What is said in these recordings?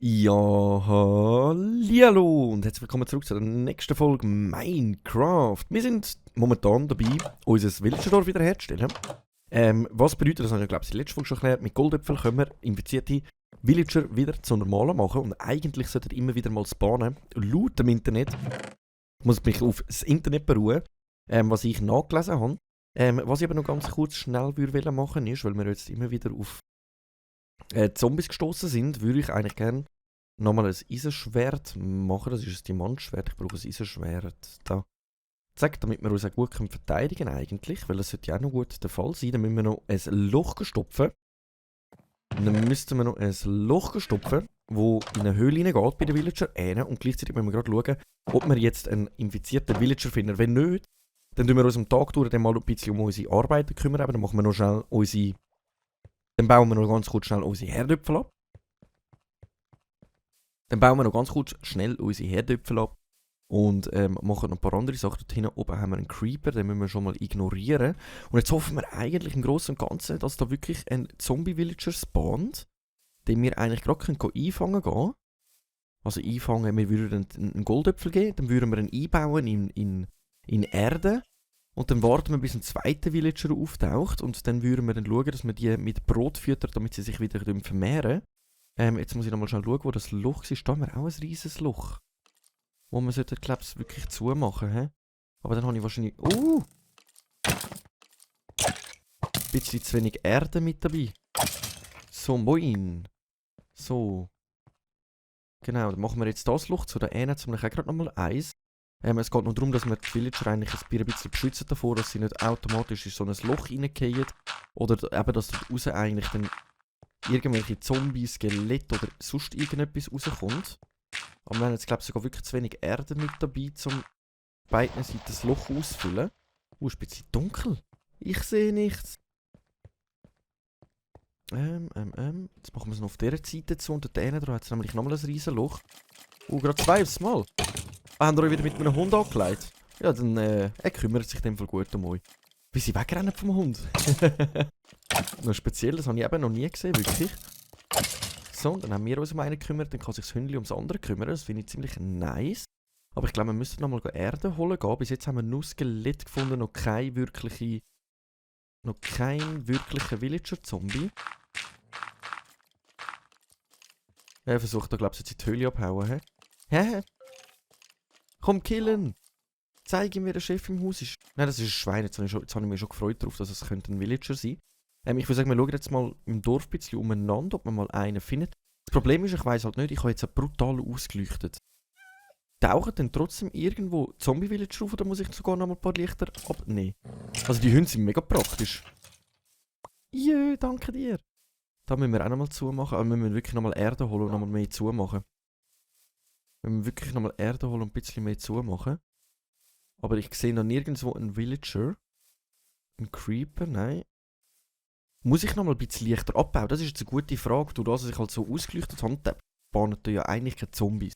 Ja, hallihallo und herzlich willkommen zurück zu der nächsten Folge Minecraft. Wir sind momentan dabei, unser Villagerdorf wiederherzustellen. Was bedeutet, das habe ich glaube ich in der letzten Folge schon erklärt, mit Goldäpfeln können wir infizierte Villager wieder zu normalen machen und eigentlich sollten immer wieder mal spawnen. Laut dem Internet, ich muss mich auf das Internet beruhen, was ich nachgelesen habe. Was ich aber noch ganz kurz schnell machen ist, weil wir jetzt immer wieder auf Zombies gestoßen sind, würde ich eigentlich gerne nochmal ein Eisenschwert machen. Das ist ein Diamantschwert. Ich brauche ein Eisenschwert. Da. Zack, damit wir uns auch gut verteidigen können eigentlich, weil das sollte ja auch noch gut der Fall sein. Dann müssen wir noch ein Loch stopfen. Und dann müssten wir noch ein Loch stopfen, wo in eine Höhle reingeht bei den Villager. Und gleichzeitig müssen wir gerade schauen, ob wir jetzt einen infizierten Villager finden. Wenn nicht, dann tun wir uns am Tag durch dann mal ein bisschen um unsere Arbeiter kümmern. Dann machen wir noch schnell unsere... Dann bauen wir noch ganz kurz schnell unsere Herdöpfel ab. Und machen noch ein paar andere Sachen. Dort hinten oben haben wir einen Creeper, den müssen wir schon mal ignorieren. Und jetzt hoffen wir eigentlich im Großen und Ganzen, dass da wirklich ein Zombie-Villager spawnt, den wir eigentlich gerade einfangen können. Also einfangen, wir würden einen Goldäpfel geben, dann würden wir ihn einbauen in Erde. Und dann warten wir, bis ein zweiter Villager auftaucht und dann würden wir dann schauen, dass wir die mit Brot füttern, damit sie sich wieder vermehren. Jetzt muss ich nochmal schnell schauen, wo das Loch ist. Da haben wir auch ein riesiges Loch. Wo man sollte, glaube ich, wirklich zumachen. He? Aber dann habe ich wahrscheinlich... ein bisschen zu wenig Erde mit dabei. So, moin. So. Genau, dann machen wir jetzt das Loch zu der Ähne. Jetzt haben wir auch gerade nochmal eins. Es geht nur darum, dass wir die Villager eigentlich ein bisschen beschützen davor, dass sie nicht automatisch in so ein Loch reingehen. Oder eben, dass dort raus eigentlich dann irgendwelche Zombies, Skelette oder sonst irgendetwas rauskommt. Aber wir haben jetzt, glaube ich, sogar wirklich zu wenig Erde mit dabei, um beiden Seiten das Loch auszufüllen. Ist ein bisschen dunkel. Ich sehe nichts. Jetzt machen wir es noch auf dieser Seite zu. Und da hat es nämlich nochmal ein riesen Loch. Gerade zwei aufs Mal. Haben wir euch wieder mit einem Hund angelegt? Ja, dann er kümmert sich in dem Fall gut um euch. Wie sie wegrennen vom Hund. Noch speziell, das habe ich eben noch nie gesehen, wirklich. So, dann haben wir uns um einen gekümmert, dann kann sich das Hündchen ums andere kümmern. Das finde ich ziemlich nice. Aber ich glaube, wir müssen nochmal Erde holen gehen. Bis jetzt haben wir nur Skelett gefunden, noch kein wirklicher Villager-Zombie. Er versucht da, glaube ich, jetzt die Höhle abhauen. Hä? Komm, killen! Zeig ihm, wer der Chef im Haus ist. Nein, das ist ein Schwein. Jetzt habe ich mich schon gefreut darauf, dass es ein Villager sein könnte. Ich würde sagen, wir schauen jetzt mal im Dorf ein bisschen umeinander, ob man mal einen findet. Das Problem ist, ich weiss halt nicht, ich habe jetzt brutal ausgeleuchtet. Tauchen dann trotzdem irgendwo Zombie-Villager auf oder muss ich sogar noch mal ein paar Lichter abnehmen? Also die Hunde sind mega praktisch. Jö, danke dir. Da müssen wir auch noch mal zumachen. Aber wir müssen wirklich noch mal Erde holen und noch mal mehr zumachen. Wir müssen wirklich nochmal Erde holen und ein bisschen mehr zumachen. Aber ich sehe noch nirgendwo einen Villager. Ein Creeper, nein. Muss ich nochmal ein bisschen Lichter abbauen? Das ist jetzt eine gute Frage. Durch das, dass ich halt so ausgeleuchtet habe, spawnen da ja eigentlich keine Zombies.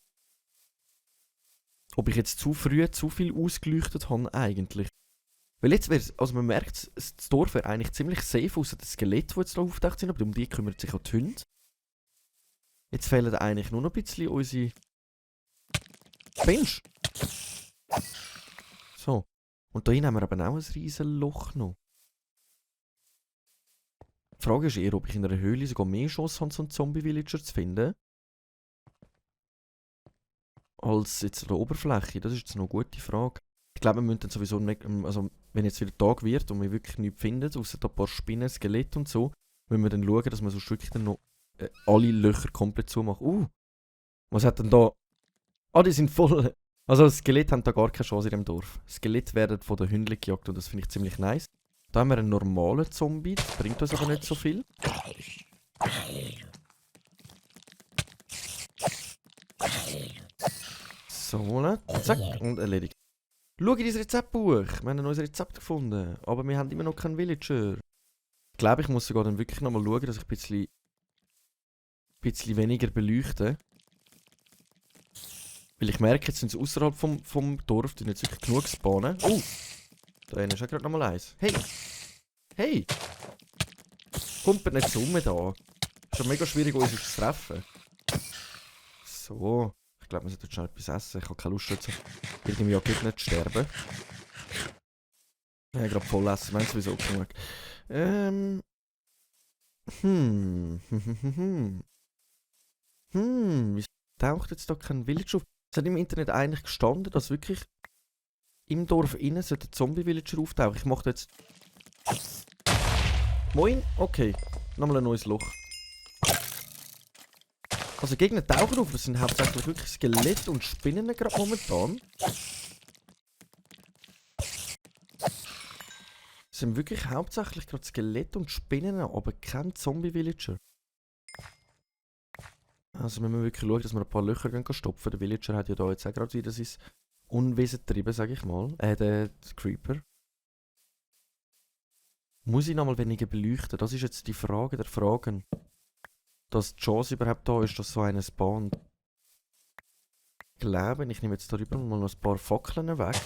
Ob ich jetzt zu früh zu viel ausgeleuchtet habe, eigentlich. Weil jetzt wäre also man merkt, das Dorf wäre eigentlich ziemlich safe, außer das Skelett, die jetzt da auftaucht sind, aber um die kümmert sich auch die Hunde. Jetzt fehlen eigentlich nur noch ein bisschen unsere... Mensch! So. Und da hinten haben wir aber auch ein riesen Loch noch. Die Frage ist eher, ob ich in einer Höhle sogar mehr Chance habe, so einen Zombie-Villager zu finden. Als jetzt an der Oberfläche. Das ist jetzt noch eine gute Frage. Ich glaube, wir müssen dann sowieso nicht, also wenn jetzt wieder Tag wird und wir wirklich nichts finden, außer ein paar Spinnen, Skelette und so, müssen wir dann schauen, dass wir sonst wirklich dann noch alle Löcher komplett zumachen. Was hat denn da... Ah, die sind voll... Also Skelette haben da gar keine Chance in dem Dorf. Skelette werden von den Hunden gejagt und das finde ich ziemlich nice. Da haben wir einen normalen Zombie, das bringt uns aber nicht so viel. So, zack, und erledigt. Schau in dein Rezeptbuch, wir haben ein neues Rezept gefunden, aber wir haben immer noch keinen Villager. Ich glaube, ich muss sogar dann wirklich nochmal schauen, dass ich ein bisschen weniger beleuchte. Weil ich merke, jetzt sind sie außerhalb vom Dorf, die nicht wirklich genug spawnen. Oh! Da ist ja gerade nochmal eins. Hey! Hey! Kommt nicht so um da. Ist schon mega schwierig, uns zu treffen. So. Ich glaube, wir sollten jetzt schnell etwas essen. Ich habe keine Lust, jetzt irgendwie auch nicht zu sterben. Ich habe gerade voll essen. Meinst du, wieso genug? Wieso taucht jetzt da kein Villager auf? Es hat im Internet eigentlich gestanden, dass wirklich im Dorf innen sollte ein Zombie-Villager auftauchen. Ich mache jetzt... Moin? Okay. Nochmal ein neues Loch. Also Gegner tauchen auf, das sind hauptsächlich wirklich Skelette und Spinnen gerade momentan. Es sind wirklich hauptsächlich gerade Skelette und Spinnen, aber kein Zombie-Villager. Also müssen wir wirklich schauen, dass wir ein paar Löcher stopfen. Der Villager hat ja da jetzt auch gerade wieder sein Unwesen getrieben, sag ich mal. Der Creeper. Muss ich nochmal weniger beleuchten? Das ist jetzt die Frage der Fragen. Dass die Chance überhaupt da ist, dass so einer spawnt. Ich glaube, ich nehme jetzt darüber mal noch ein paar Fackeln weg.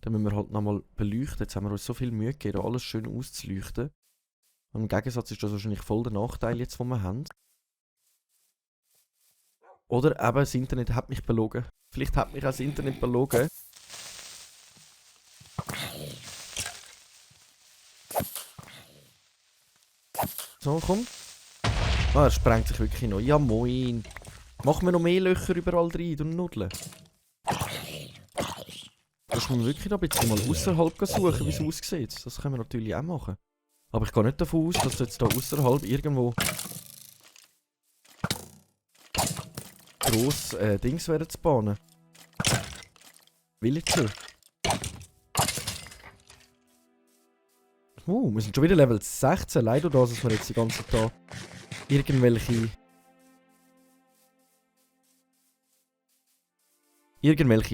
Dann müssen wir halt nochmal beleuchten. Jetzt haben wir uns so viel Mühe gegeben, alles schön auszuleuchten. Und im Gegensatz ist das wahrscheinlich voll der Nachteil jetzt, den wir haben. Oder eben, das Internet hat mich belogen. Vielleicht hat mich auch das Internet belogen. So, komm. Ah, er sprengt sich wirklich noch. Ja, moin. Machen wir noch mehr Löcher überall rein, du Nudeln. Das muss man wirklich noch ein bisschen mal außerhalb suchen, wie es aussieht. Das können wir natürlich auch machen. Aber ich gehe nicht davon aus, dass jetzt da außerhalb irgendwo gross Dings werden zu bahnen. Villager. Wir sind schon wieder Level 16. Leider das, dass wir jetzt die ganze Zeit da irgendwelche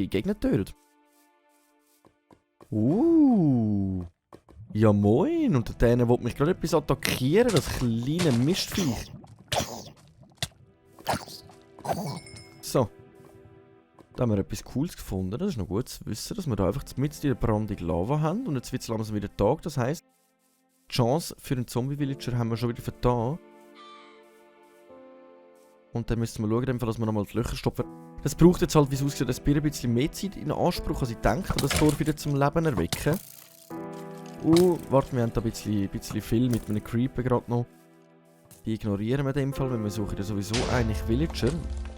Gegner töten. Ja moin. Unter denen will mich gerade etwas attackieren, das kleine Mistviech. So. Da haben wir etwas Cooles gefunden. Das ist noch gut zu wissen, dass wir da einfach mitten in der brandigen Lava haben. Und jetzt wird es langsam wieder Tag. Das heisst, die Chance für einen Zombie-Villager haben wir schon wieder vertan. Und dann müssen wir schauen, dass wir nochmal die Löcher stopfen. Das braucht jetzt halt, wie es aussieht, ein bisschen mehr Zeit in Anspruch, als ich denke, das Dorf wieder zum Leben erwecken. Warte, wir haben da ein bisschen viel mit einem Creeper gerade noch. Die ignorieren wir in dem Fall, weil wir suchen ja sowieso eigentlich Villager.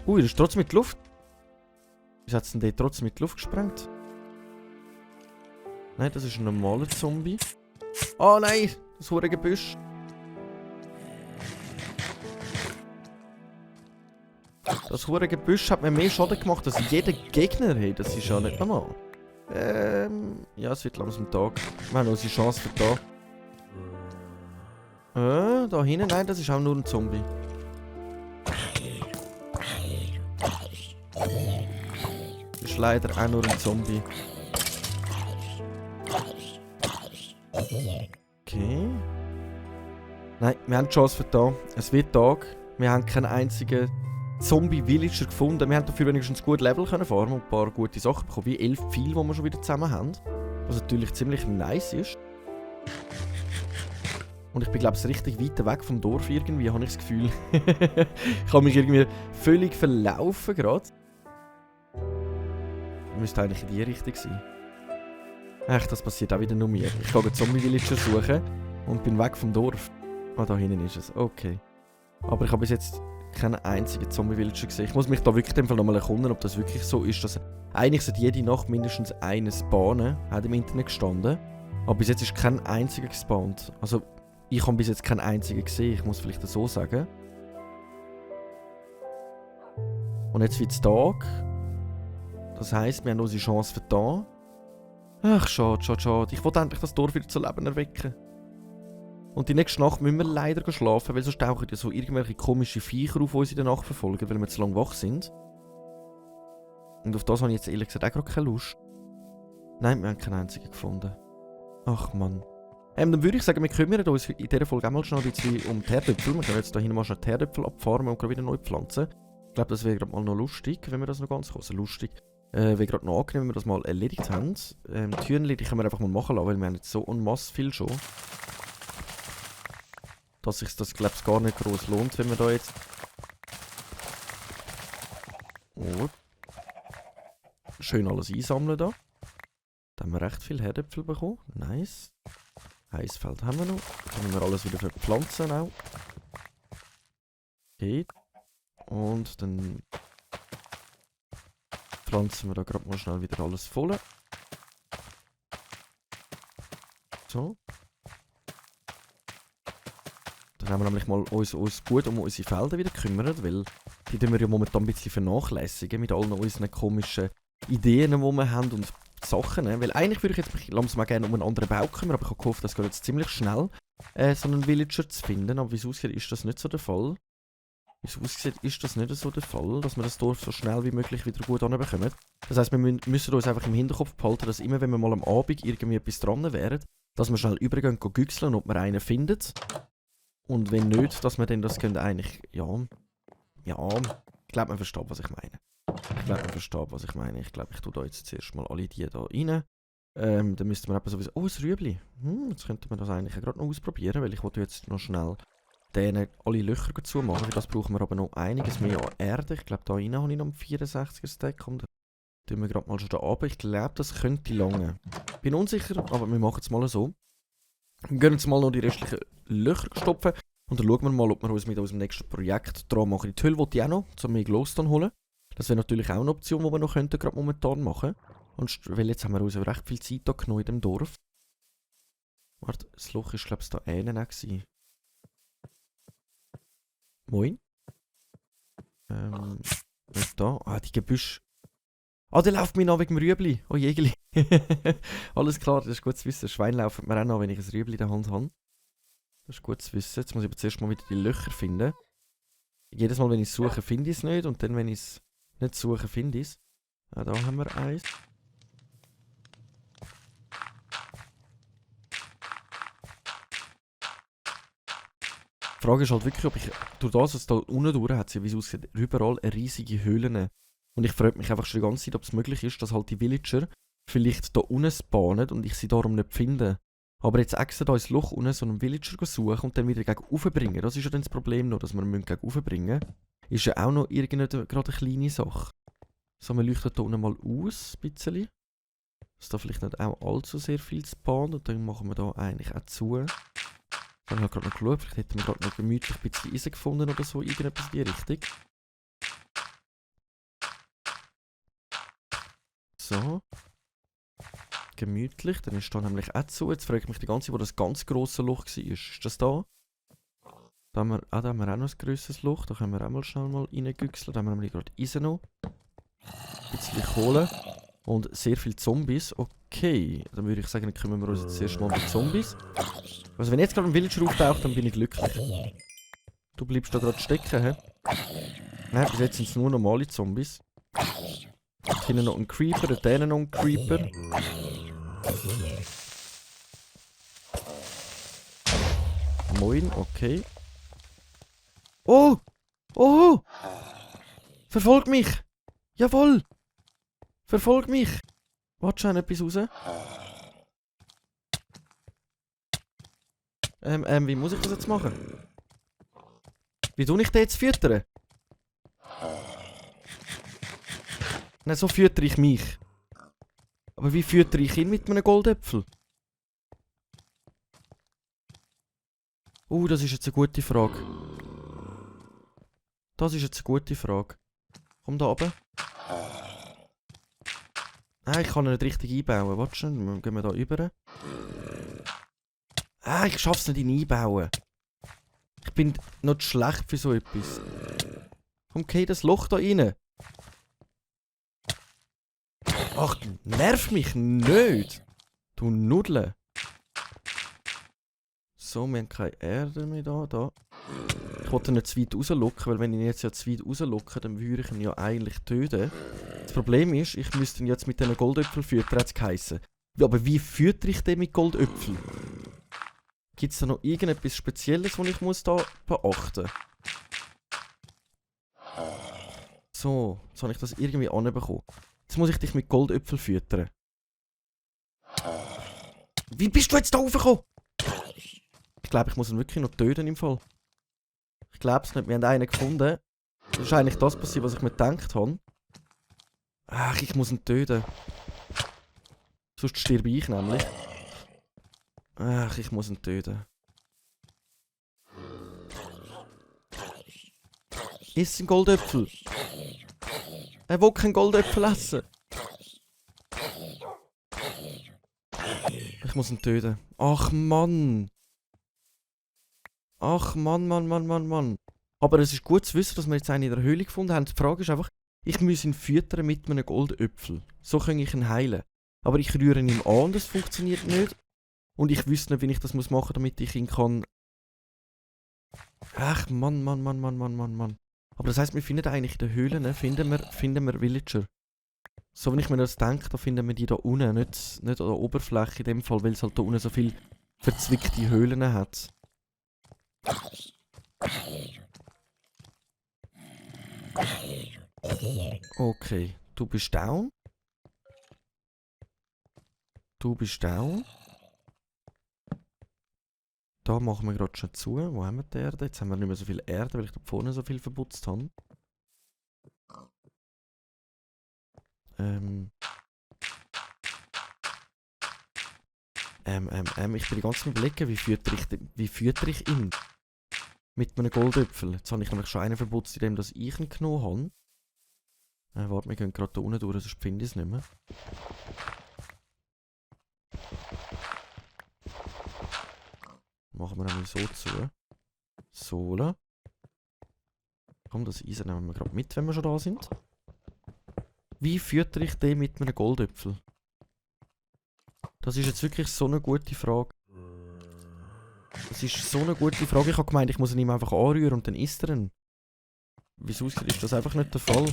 Er ist trotzdem mit Luft. Wieso hat es denn dort trotzdem mit Luft gesprengt? Nein, das ist ein normaler Zombie. Oh nein, das hure Gebüsch. Das hure Gebüsch hat mir mehr Schaden gemacht als jeder Gegner. Hey, das ist ja nicht normal. Ja, es wird langsam Tag. Wir haben unsere Chance für da. Da hinten? Nein, das ist auch nur ein Zombie. Das ist leider auch nur ein Zombie. Okay. Nein, wir haben die Chance für da. Es wird Tag. Wir haben keinen einzigen Zombie-Villager gefunden. Wir haben dafür wenigstens gut Level können fahren und ein paar gute Sachen bekommen, wie 11 Pfeile, die wir schon wieder zusammen haben. Was natürlich ziemlich nice ist. Und ich bin, glaube ich, richtig weit weg vom Dorf irgendwie, habe ich das Gefühl. Ich habe mich irgendwie völlig verlaufen gerade. Müsste eigentlich in die Richtung sein. Echt, das passiert auch wieder nur mir. Ich gehe Zombie-Villager suchen und bin weg vom Dorf. Ah, da hinten ist es. Okay. Aber ich habe bis jetzt keinen einzigen Zombie-Villager gesehen. Ich muss mich da wirklich in dem Fall nochmal erkunden, ob das wirklich so ist, dass eigentlich seit jede Nacht mindestens einen spawnen, hat im Internet gestanden. Aber bis jetzt ist kein einziger gespawnt. Also, ich habe bis jetzt keinen einzigen gesehen, ich muss vielleicht das so sagen. Und jetzt wird es Tag. Das heisst, wir haben unsere Chance vertan. Ach, schade, schade, schade. Ich wollte endlich das Dorf wieder zu Leben erwecken. Und die nächste Nacht müssen wir leider schlafen, weil sonst tauchen ja so irgendwelche komischen Viecher auf, die uns in der Nacht verfolgen, weil wir zu lange wach sind. Und auf das habe ich jetzt ehrlich gesagt auch gerade keine Lust. Nein, wir haben keinen einzigen gefunden. Ach Mann. Dann würde ich sagen, wir kümmern uns in dieser Folge auch mal schon ein bisschen um die Herdöpfel. Wir können jetzt hier hinten mal schon die Herdöpfel abfarmen und gerade wieder neu pflanzen. Ich glaube, das wäre gerade mal noch lustig, wenn wir das noch ganz kurz lustig. Wäre gerade noch angenehm, wenn wir das mal erledigt haben. Die Hühnchen, die können wir einfach mal machen lassen, weil wir haben jetzt so en masse viel schon. Dass sich das, glaube ich, gar nicht groß lohnt, wenn wir da jetzt... Oh. Schön alles einsammeln da. Da haben wir recht viel Herdäpfel bekommen. Nice. Eisfeld haben wir noch. Können wir alles wieder verpflanzen auch. Okay. Und dann pflanzen wir da gerade mal schnell wieder alles voll. So. Dann haben wir nämlich mal uns gut um unsere Felder wieder kümmern, weil die tun wir ja momentan ein bisschen vernachlässigen mit allen unseren komischen Ideen, die wir haben und Sachen. Weil eigentlich würde ich jetzt mich langsam mal gerne um einen anderen Bau kümmern, aber ich habe gehofft, das geht jetzt ziemlich schnell, so einen Villager zu finden. Aber wie es aussieht, ist das nicht so der Fall. Wie es aussieht, ist das nicht so der Fall, dass wir das Dorf so schnell wie möglich wieder gut anbekommen. Das heisst, wir müssen uns einfach im Hinterkopf behalten, dass immer, wenn wir mal am Abend irgendwie etwas dran wären, dass wir schnell übergehen, güchseln, ob wir einen finden. Und wenn nicht, dass wir dann das können eigentlich, ja, ich glaube, man versteht, was ich meine. Ich glaube, ich tue da jetzt zuerst mal alle die da rein. Dann müsste man eben sowieso... Oh, ein Rüebli. Jetzt könnte man das eigentlich gerade noch ausprobieren, weil ich wollte jetzt noch schnell denen alle Löcher zumachen. Für das brauchen wir aber noch einiges mehr an Erde. Ich glaube, da rein habe ich noch einen 64er Stack. Und dann tun wir gerade mal schon da runter. Ich glaube, das könnte lange. Bin unsicher, aber wir machen es mal so. Wir gehen jetzt mal noch die restlichen Löcher stopfen. Und dann schauen wir mal, ob wir uns mit unserem nächsten Projekt dran machen. Die Hülle wollte ich auch noch, um mehr Glowstone holen. Das wäre natürlich auch eine Option, die wir noch könnten, gerade momentan machen. Und weil jetzt haben wir uns recht viel Zeit da genommen in dem Dorf. Warte, das Loch ist, glaube ich, da innen auch gewesen. Moin. Nicht da. Ah, die Gebüsch. Ah, der läuft mir nach wegen dem Rüebli. Oh, Jägeli. Alles klar, das ist gut zu wissen. Schwein laufen mir auch nach, wenn ich ein Rüebli in der Hand habe. Das ist gut zu wissen. Jetzt muss ich aber zuerst mal wieder die Löcher finden. Jedes Mal, wenn ich es suche, finde ich es nicht. Und dann, wenn ich es nicht suche, finde ich es. Ah, da haben wir eins. Die Frage ist halt wirklich, ob ich durch das, was da unten durch hat, wie es aussieht, überall riesige Höhlen. Und ich frage mich einfach schon die ganze Zeit, ob es möglich ist, dass halt die Villager vielleicht da unten spawnen und ich sie darum nicht finde. Aber jetzt extra da ins Loch unten so einen Villager suchen und dann wieder gegen rauf bringen. Das ist ja dann das Problem noch, dass wir ihn gegen rauf bringen. Ist ja auch noch gerade eine kleine Sache. So, wir leuchten hier unten mal aus, ein bisschen. Dass da vielleicht nicht auch allzu sehr viel spawnt. Und dann machen wir da eigentlich auch zu. Dann habe ich gerade noch geschaut, vielleicht hätten wir gerade noch gemütlich ein bisschen Eisen gefunden oder so, irgendetwas in die Richtung. So. Gemütlich, dann ist da nämlich auch zu. Jetzt frage ich mich die ganze Zeit, wo das ganz grosse Loch war. Ist das da? Da haben wir auch noch ein grösseres Loch, da können wir auch mal schnell mal reingüchseln. Da haben wir nämlich gerade Eisen noch. Ein bisschen Kohle. Und sehr viele Zombies. Okay, dann würde ich sagen, dann kümmern wir uns jetzt zuerst mal um die Zombies. Also wenn jetzt gerade ein Villager auftaucht, dann bin ich glücklich. Du bleibst da gerade stecken, hä? Nein, bis jetzt sind es nur normale Zombies. Und hinten noch ein Creeper, und denen noch ein Creeper. Moin, okay. Oh! Oh! Verfolg mich! Jawohl! Verfolg mich! Warte schon etwas raus. Wie muss ich das jetzt machen? Wie tue ich den jetzt füttern? Nein, so füttere ich mich. Aber wie füttere ich ihn mit einem Goldäpfel? Das ist jetzt eine gute Frage. Das ist jetzt eine gute Frage. Komm da runter. Nein, ich kann ihn nicht richtig einbauen. Warte schon, dann gehen wir da rüber. Ich schaff's nicht einbauen. Ich bin noch zu schlecht für so etwas. Komm, geh das Loch da rein. Ach, nerv mich nicht! Du Nudle! So, wir haben keine Erde mehr da. Ich wollte ihn nicht zu weit rauslocken, weil wenn ich ihn jetzt ja zu weit rauslocke, dann würde ich ihn ja eigentlich töten. Das Problem ist, ich müsste ihn jetzt mit diesen Goldäpfeln füttern, hat es geheissen. Ja, aber wie füttere ich den mit Goldäpfeln? Gibt es da noch irgendetwas Spezielles, was ich muss da beachten muss? So, jetzt habe ich das irgendwie anbekommen. Jetzt muss ich dich mit Goldäpfel füttern. Wie bist du jetzt da raufgekommen? Ich glaube, ich muss ihn wirklich noch töten im Fall. Ich glaube es nicht, wir haben einen gefunden. Das ist eigentlich das passiert, was ich mir gedacht habe. Ach, ich muss ihn töten. Sonst sterbe ich nämlich. Ach, ich muss ihn töten. Iss einen Goldäpfel. Er will keinen Goldäpfel essen. Ich muss ihn töten. Ach Mann. Ach Mann, Mann, Mann, Mann, Mann. Aber es ist gut zu wissen, dass wir jetzt einen in der Höhle gefunden haben. Die Frage ist einfach, ich muss ihn füttern mit einem Goldäpfel. So kann ich ihn heilen. Aber ich rühre ihn an und es funktioniert nicht. Und ich wüsste nicht, wie ich das machen muss, damit ich ihn kann... Ach Mann, Mann, Mann, Mann, Mann, Mann, Mann. Aber das heisst, wir finden eigentlich in den Höhlen, finden wir Villager. So wenn ich mir das denke, da finden wir die da unten, nicht an der Oberfläche in dem Fall, weil es halt da unten so viele verzwickte Höhlen hat. Okay, du bist down. Du bist down. Da machen wir gerade schon zu. Wo haben wir die Erde? Jetzt haben wir nicht mehr so viel Erde, weil ich da vorne so viel verputzt habe. Ich bin die ganze Zeit überlegen, wie fütter ich ihn? Mit einem Goldäpfel. Jetzt habe ich nämlich schon einen verputzt, indem dass ich ihn genommen habe. Warte, wir gehen gerade da unten durch, sonst finde ich es nicht mehr. Machen wir einmal so zu. So. Komm, das Eisen nehmen wir gerade mit, wenn wir schon da sind. Wie fütter ich den mit einem Goldäpfel? Das ist jetzt wirklich so eine gute Frage. Das ist so eine gute Frage. Ich habe gemeint, ich muss ihn ihm einfach anrühren und dann isst er ihn. Wieso ist das einfach nicht der Fall?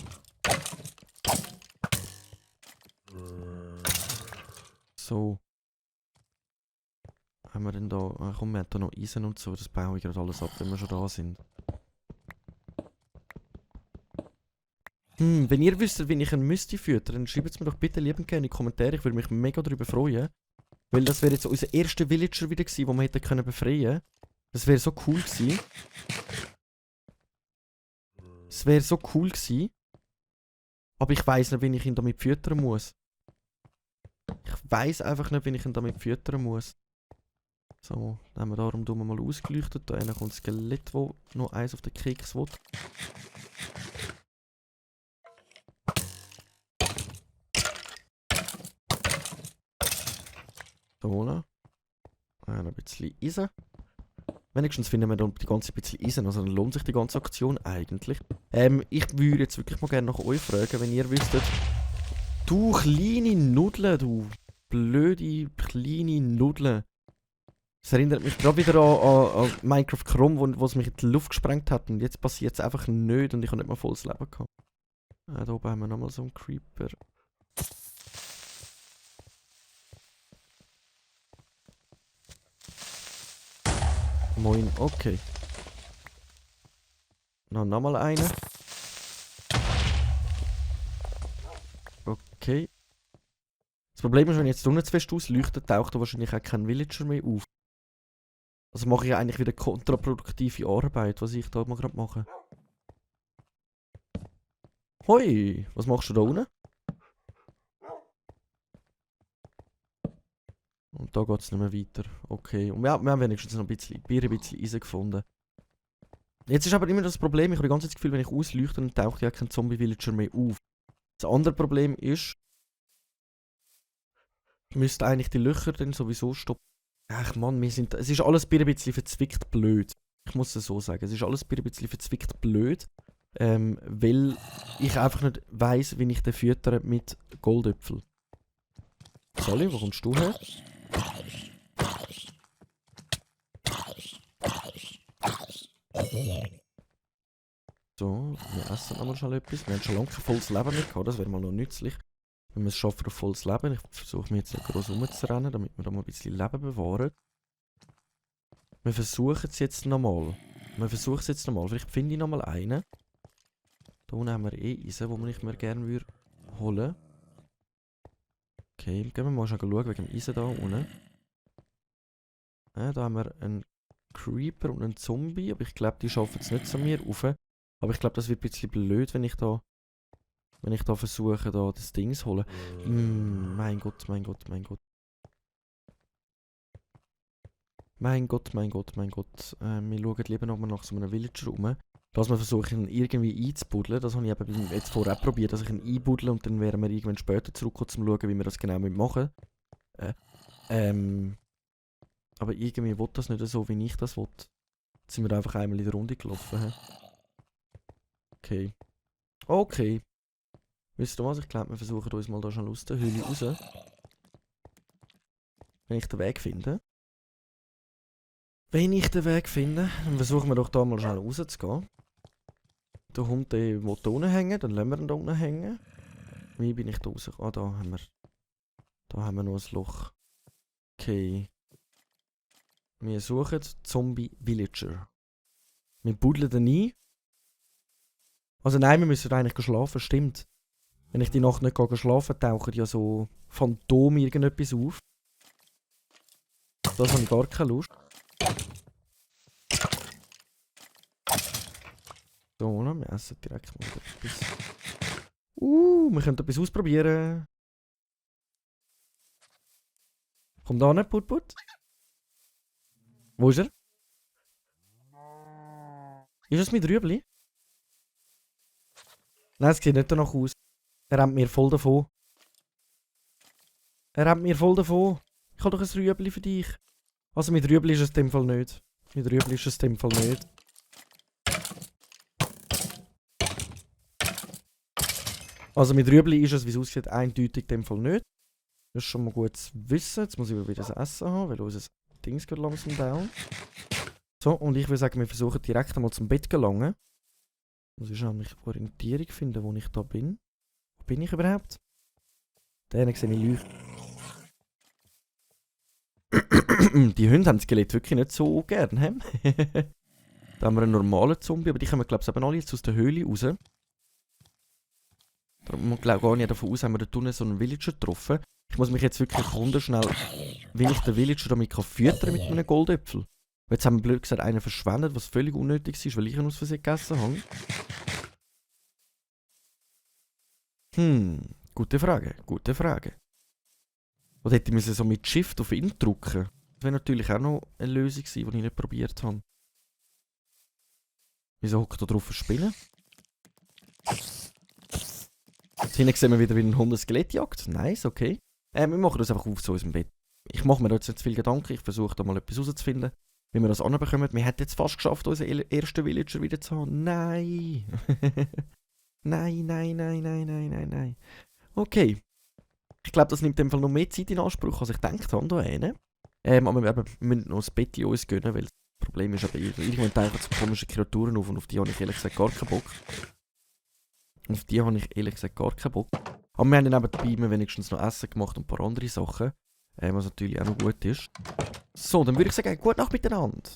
So. Haben wir denn da... komm, wir haben da noch Eisen und so. Das baue ich gerade alles ab, wenn wir schon da sind. Wenn ihr wüsstet, wie ich ihn müsste füttern, dann schreibt es mir doch bitte liebend gerne in die Kommentare. Ich würde mich mega darüber freuen. Weil das wäre jetzt unser erster Villager wieder gewesen, den wir hätten können befreien. Das wäre so cool gewesen. Es wäre so cool gewesen. Aber ich weiss nicht, wie ich ihn damit füttern muss. Ich weiss einfach nicht, wie ich ihn damit füttern muss. So, dann haben wir darum mal ausgeleuchtet. Da kommt das Skelett, das noch eins auf den Keks will. So, noch ein bisschen Eisen. Wenigstens finden wir dann die ganze bisschen Eisen, also dann lohnt sich die ganze Aktion eigentlich. Ich würde jetzt wirklich mal gerne nach euch fragen, wenn ihr wüsstet. Du kleine Nudeln, du blöde kleine Nudeln. Das erinnert mich gerade wieder an Minecraft Chrome, wo es mich in die Luft gesprengt hat und jetzt passiert es einfach nicht und ich habe nicht mal volles Leben gehabt. Da oben haben wir nochmal so einen Creeper. Moin, okay. Nochmal eine. Okay. Das Problem ist, wenn ich jetzt unten zu fest ausleuchte, taucht da wahrscheinlich auch kein Villager mehr auf. Also mache ich ja eigentlich wieder kontraproduktive Arbeit, was ich da mal gerade mache. Hoi, was machst du da unten? Und da geht es nicht mehr weiter. Okay. Und wir haben wenigstens noch ein bisschen Eisen gefunden. Jetzt ist aber immer das Problem, ich habe die ganze Zeit das Gefühl, wenn ich ausleuchte, dann taucht ja kein Zombie-Villager mehr auf. Das andere Problem ist, ich müsste eigentlich die Löcher dann sowieso stoppen. Ach Mann, es ist alles ein bisschen verzwickt blöd. Ich muss es so sagen, es ist alles ein bisschen verzwickt blöd. Weil ich einfach nicht weiss, wie ich den füttere mit Goldäpfel. Sally, wo kommst du her? So, wir essen einmal schon etwas. Wir haben schon lange kein volles Leben mehr gehabt, das wäre mal noch nützlich. Wenn wir es schaffen auf volles Leben. Ich versuche mich jetzt nicht groß rumzurennen, damit wir da mal ein bisschen Leben bewahren. Wir versuchen es jetzt nochmal. Vielleicht finde ich nochmal einen. Da unten haben wir Eisen, den ich mir gerne holen würde. Okay, gehen wir mal schauen wegen dem Eisen da unten. Da haben wir einen Creeper und einen Zombie, aber ich glaube, die schaffen es nicht zu mir rauf. Aber ich glaube, das wird ein bisschen blöd, wenn ich da versuche, da das Ding zu holen. Mein Gott, mein Gott, mein Gott. Mein Gott, mein Gott, mein Gott. Wir schauen lieber nochmal nach so einem Villager rum. Dass wir versuchen, ihn irgendwie einzubuddeln. Das habe ich eben jetzt vorher probiert, dass ich ihn einbuddle und dann werden wir irgendwann später zurückkommen, um zu schauen, wie wir das genau machen müssen. Aber irgendwie will das nicht so, wie ich das will. Jetzt sind wir einfach einmal in der Runde gelaufen. Okay. Okay. Wisst ihr was? Ich glaube, wir versuchen uns mal da schon aus der Höhle raus. Wenn ich den Weg finde. Wenn ich den Weg finde, dann versuchen wir doch da mal schnell rauszugehen. Der Hund, der will da unten hängen, dann lassen wir ihn da unten hängen. Wie bin ich da raus? Ah, da haben wir noch ein Loch. Okay. Wir suchen Zombie Villager. Wir buddeln den ein. Also nein, wir müssen eigentlich schlafen, stimmt. Wenn ich die Nacht nicht schlafen gehe, tauchen ja so Phantome irgendetwas auf. Das habe ich gar keine Lust. So, ne? Wir essen direkt mal etwas. Wir können etwas ausprobieren. Komm da nicht, Put. Wo ist er? Ist das mit Rüebli? Nein, es sieht nicht danach aus. Er rennt mir voll davon. Ich habe doch ein Rüebli für dich. Also mit Rüebli ist es in dem Fall nicht. Also mit Rüebli ist es, wie es aussieht, eindeutig in dem Fall nicht. Das ist schon mal gut zu wissen. Jetzt muss ich wieder das Essen haben, weil unser Dings geht langsam down. So, und ich würde sagen, wir versuchen direkt einmal zum Bett zu gelangen. Muss ich nämlich Orientierung finden, wo ich da bin. Wo bin ich überhaupt? Da sehe ich Leuchten. Die Hunde haben das Skelett wirklich nicht so gern. Da haben wir einen normalen Zombie, aber die kommen, glaube ich, eben alle jetzt aus der Höhle raus. Darum gehe ich davon aus, haben wir dort unten so einen Villager getroffen. Ich muss mich jetzt wirklich wunderschnell, wie ich den Villager damit füttern kann mit einem Goldäpfel. Jetzt haben wir blöd gesagt einen verschwendet, was völlig unnötig ist, weil ich ihn aus Versehen gegessen habe. Gute Frage. Oder hätte ich so mit Shift auf ihn drücken? Das wäre natürlich auch noch eine Lösung gewesen, die ich nicht probiert habe. Wieso hockt er drauf spielen? Hinten sehen wir wieder, wie ein Hund ein Skelett jagt. Nice, okay. Wir machen das einfach auf zu unserem Bett. Ich mache mir da jetzt nicht zu viel Gedanken. Ich versuche da mal etwas rauszufinden, wie wir das anbekommen. Wir hätten jetzt fast geschafft, unseren ersten Villager wieder zu haben. Nein. Nein. Okay. Ich glaube, das nimmt in dem Fall noch mehr Zeit in Anspruch, als ich gedacht habe. Da aber wir müssen noch ein Bett in uns gönnen, weil das Problem ist aber, irgendwann tauchen so komische Kreaturen auf und auf die habe ich ehrlich gesagt gar keinen Bock. Aber wir haben dann nebenbei wenigstens noch Essen gemacht und ein paar andere Sachen. Was natürlich auch noch gut ist. So, dann würde ich sagen, gute Nacht miteinander.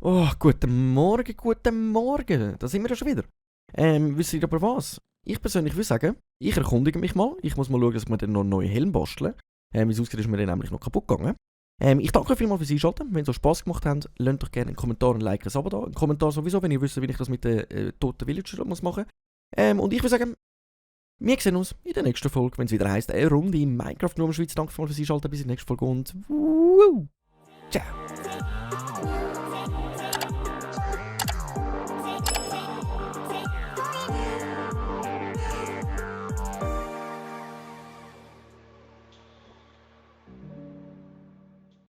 Oh, guten Morgen. Da sind wir ja schon wieder. Wisst ihr aber was? Ich persönlich würde sagen, ich erkundige mich mal. Ich muss mal schauen, dass wir dann noch einen neuen Helm basteln. Wie es aussieht, ist mir dann nämlich noch kaputt gegangen. Ich danke euch vielmals fürs Einschalten. Wenn es euch Spass gemacht hat, lasst doch gerne einen Kommentar, ein Like, ein Abo da. Einen Kommentar sowieso, wenn ihr wisst, wie ich das mit den toten Villagern machen muss. Und ich würde sagen, wir sehen uns in der nächsten Folge, wenn es wieder heisst, eine Runde in Minecraft nur in Schweiz. Danke fürs Einschalten, bis in der nächsten Folge und ciao!